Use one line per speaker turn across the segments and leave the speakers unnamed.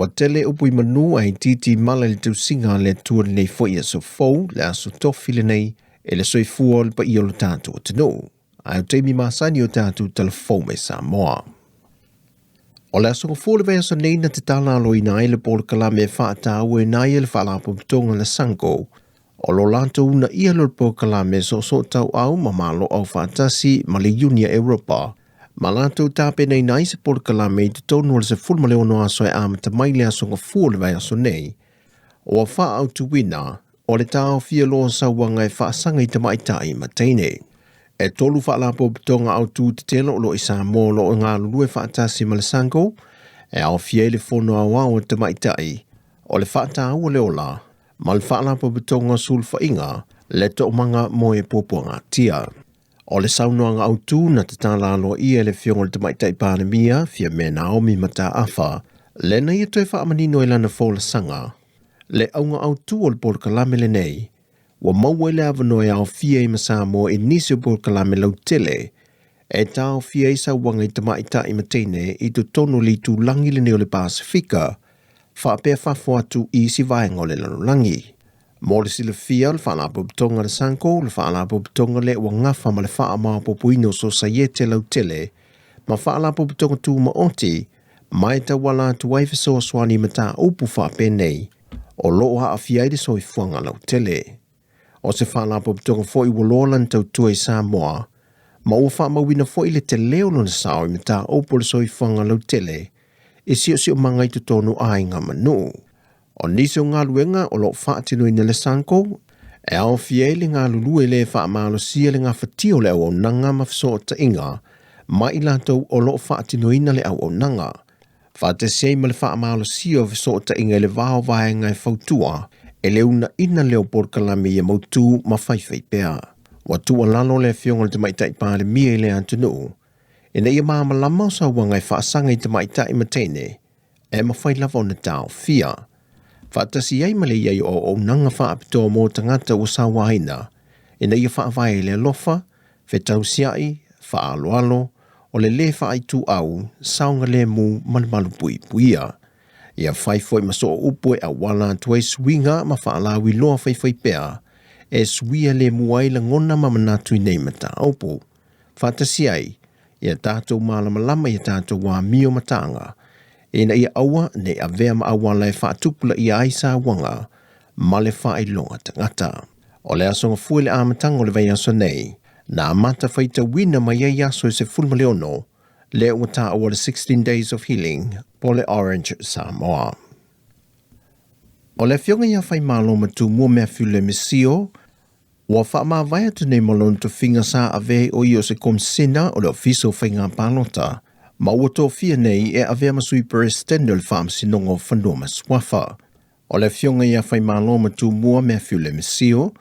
Ua tele upu i manu ae itiiti mala i le tausiga a le Atua i lenei foi aso fou, le aso tofi lenei, e le soifua o le paia o lo tatou atunuu. Ae o taimi masani o tatou talafou mai Samoa. O le aso gafua o le vaiaso nei na tatala aloina ai le polokalame e faatauaina ai e le Faalapotopotoga le SANGO o lo latou uunaia lea o le polokalame soosootauau ma Malo Aufaatasi ma le Iuni a Europa ma latou tapenaina ai se polokalame i totonu o le 16 aso e amata mai le aso Gafua o le vaiaso nei, ua faaautuina o le taofia loa o sauaga e faasaga i tamaitai ma teine. E 3 faalapotopotoga autu tetele o lo o i Samoa o lo o galulue faatasi ma le SANGO e aofia ai le Fono Aoao a Tamaitai, o le Faataua le Ola ma le Faalapotopotoga o Sulufaiga le Toomaga mo e Puapuagatia. O le saunoaga autu na tatala aloaia e le Afioga i le Tamaitai Palemia, Fiame Naomi Mataafa, lena ia toe faamanino ai lana folasaga, le auga autu o le polokalame lenei, ua maua ai le avanoa e aofia ai ma Samoa i nisi o polokalame lautele e taofia ai sauaga i tamaitai ma teine i totonu o le itulagi lenei o le Pasefika, faapea fafo atu i isi vaega o le lalolagi. Mo le silafia, o le Faalapotopotoga a le SANCO, le Faalapotopotoga lea ua gafa ma le faamaopoopoina o sosaiete lautele ma Faalapotopotoga tumaoti ma e tauala atu ai fesoasoani i mataupu faapenei o lo o aafia ai le soifuaga lautele. O se Faalapotopotoga foi ua loa lana tautua i Samoa ma ua faamauina foi le tele o lona sao i mataupu o le soifuaga lautele i siosiomaga i totonu aiga ma nuu. O nisi o galuega o lo o faatinoina e le SANCO e aofia ai le galulue le faamalosia le gafatia o le auaunaga ma fesootaiga ma i latou o lo o faatinoina le auaunaga, faatasi ai ma le faamalosia o fesootaiga i le va o vaega e fautua e le uunaina lea o polokalame ia mautu ma faifai pea. Ua tuualalo le Afioga i le Tamaitai Palemia i le atunuu ina ia malamalama o sauaga e faasaga i tamaitai ma teine e mafai lava ona taofia. Faatasi ai ma le i ai o auaunaga faapitoa mo tagata ua sauaina ina ia faavae i le alofa, fetausiai, faaaloalo, o le lē faaituau, saogalemu ma le malupuipuia. Ia fai foi ma soo upu e auala atu ai suiga ma faalauiloa faifaipea e suia lemu ai lagona ma manatu i nei mataupu. Faatasi ai, ia tatou malamalama i a tatou amio mataaga, ina ia aua ne i avea ma auala e faatupulaia ai sauaga ma le faailoga tagata. O le aso gafua i le amataga o le vaiaso nei, na amata faitauina mai ai aso e 16, lea ua taua le 16 Days of Healing po o le Orange Samoa. O le Afioga ia Faimalo ma Tumua Matthew Lemisio, Ua faamavae atu nei ma lona tofiga sa avea ai o ia o se Komisina o le Ofisa o Faiga Palota, ma ua tofia nei e avea ma Sui Peresetene o le Faamasinoga o Fanua ma Suafa. O le Afioga ia Faimalo ma Tumua Matthew Lemisio,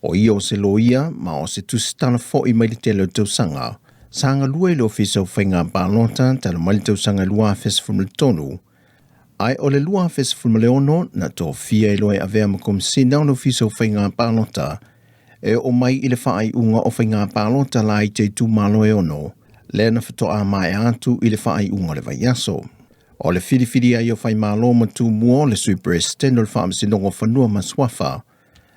o ia o se loia ma o se tusitala foi mai le tele o tausaga, sa galue i le Ofisa o Faiga Palota talu mai le tausaga 2013, Ae o le 2016 na tofia ai loa e avea ma Komisina o le Ofisa o Faiga Palota e oo mai i le faaiuga o Faiga Palota laiti a itumalo e ono, lea na faatoa maea atu i le faaiuga o le vaiaso. O le filifili ai o Faimalo ma Tumua o le Sui Peresetene o le Faamasinoga o Fanua ma Suafa,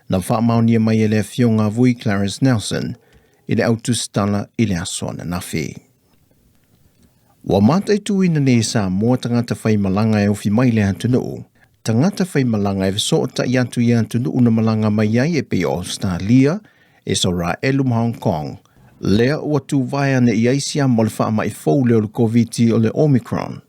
na faamaonia mai e le Afioga a Vui Clarence Nelson i le autusitala i le aso ananafi. Ua mataituina nei e Samoa tagata faimalaga e ofi mai le atunuu, tagata faimalaga e fesootai atu i atunuu na malaga mai ai e pei o Ausetalia, Isaraelu ma Hong Kong, lea ua tuvae ane i ai siama o le faamai fou lea o le Koviti o le Omicron.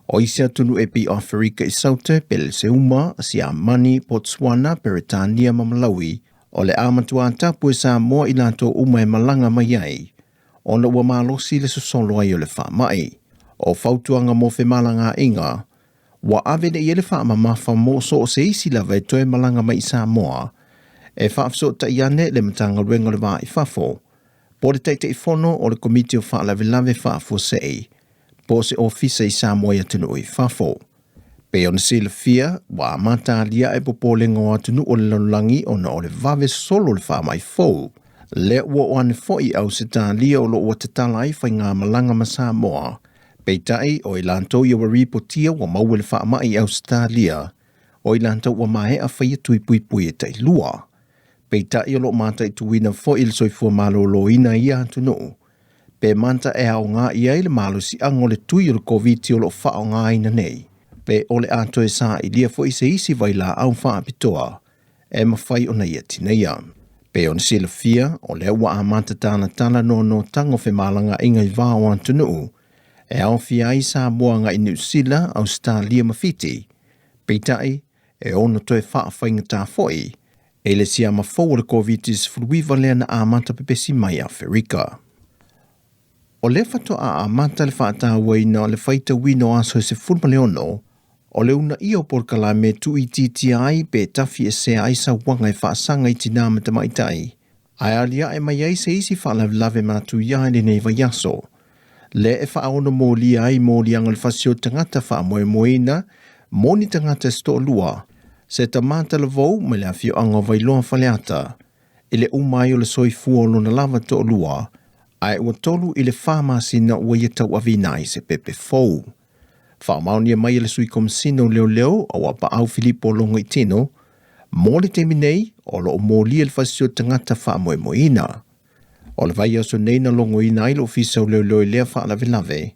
O isi atunuu e pei o Aferika i Saute, Peleseuma, Siamani, Botswana, Peretania ma Malawi, o le a matua tapu e Samoa i latou uma e malaga mai ai, ona ua malosi le sosolo ai o le faamai. O fautuaga mo femalagaaiga, ua ave nei i ai le faamamafa mo so o se isi lava e toe malaga mai i Samoa, e faafesootai ane le Matagaluega o le Va i Fafo, po o le Taitaifono o le Komiti o Faalavelave Faafuasei, po o se ofisa i Samoa i atunuu i fafo. Pei ona silafia, ua amata aliae popolega o atunuu o le lalolagi ona o le vave solo o le faamai fou, lea ua oo ane foi i Ausetalia o lo o ua tatala ai faigamalaga ma Samoa, Peitai, o i latou ia ua ripotia ua maua i le faamai i Ausetalia, o i latou ua maea faia tui puipui e tailua. Peitai o lo o mataituina foi le soifua maloloina i ia atunuu, pe mata e aoga i ai le malosiaga o le tui o le Koviti o lo o faaaogaina nei, pe o le a toe sailia foi se isi vailaau faapitoa e mafai ona ia tineia. Pei ona silafia, o lea ua amata talatala noanoataga o femalagaaiga i va o atunuu, e aofia ai Samoa agai Niu Sila, Ausetalia ma Fiti. Peitai, e ono toe faafaigata foi e le siama fou o le Koviti-19 lea na amata pepesi mai Aferika. O lea faatoa amata le faatauaina o le faitauina o aso e 16 o le uunaia o polokalame e tuuitiitia ai pe tafiesea ai sauaga e faasaga i tinā ma tamaitai, ae aliae mai ai se isi faalavelave matuia i lenei vaiaso, lea e faaono molia ai moliaga o le fasi o tagata faamoemoeina mo ni tagata se toalua, se tama talavou mai le afioaga o Vailoa Faleata, i le uma ai o le soifua o lona lava toalua, ae ua 3 i le 4 masina ua ia tauaveina ai se pepe fou. Faamaonia mai e le Sui Komesina o Leoleo o Apaau Filipo Logoitino, mo le taimi nei o lo o molia le fasi o tagata faamoemoeina. O le vaiaso nei na logoina ai le Ofisa o Leoleo i lea faalavelave,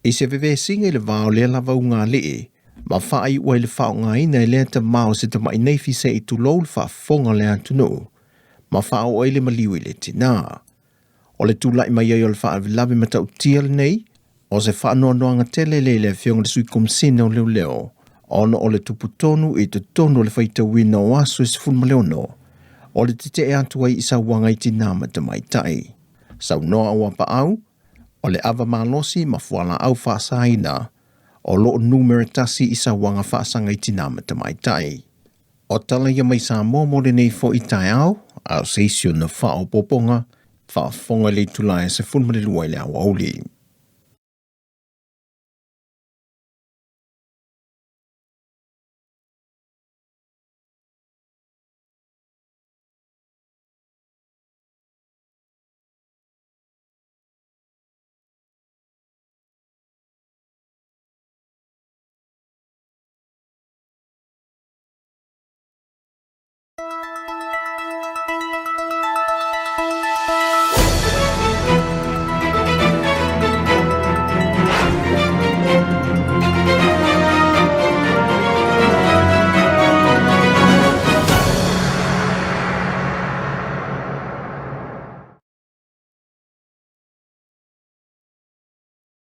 i se vevesiga i le va o lea lava ugāli'i, ma faaiu ai le faaaogaina e lea tama o se tamai naifi se i tulou le faafofoga o le atunuu, ma faaoo ai le maliu i le tinā. O le tulai mai ai o le faalavelave matautia lenei, o se faanoanoaga tele lea i le Afioga i le Sui Komesina o Leoleo, ona o le tupu tonu i totonu o le faitauina o aso e 16, o le tetee atu ai i sauaga i tinā ma tamaitai. Saunoa ua paau, o le ava malosi ma fualaau faasaina o lo o numera tasi i sauaga faasaga i tinā ma tamaitai. O tala ia mai Samoa mo lenei foi taeao, a o se isi ona faaopoopoga, faafofoga i le itula e 12 i le aoauli.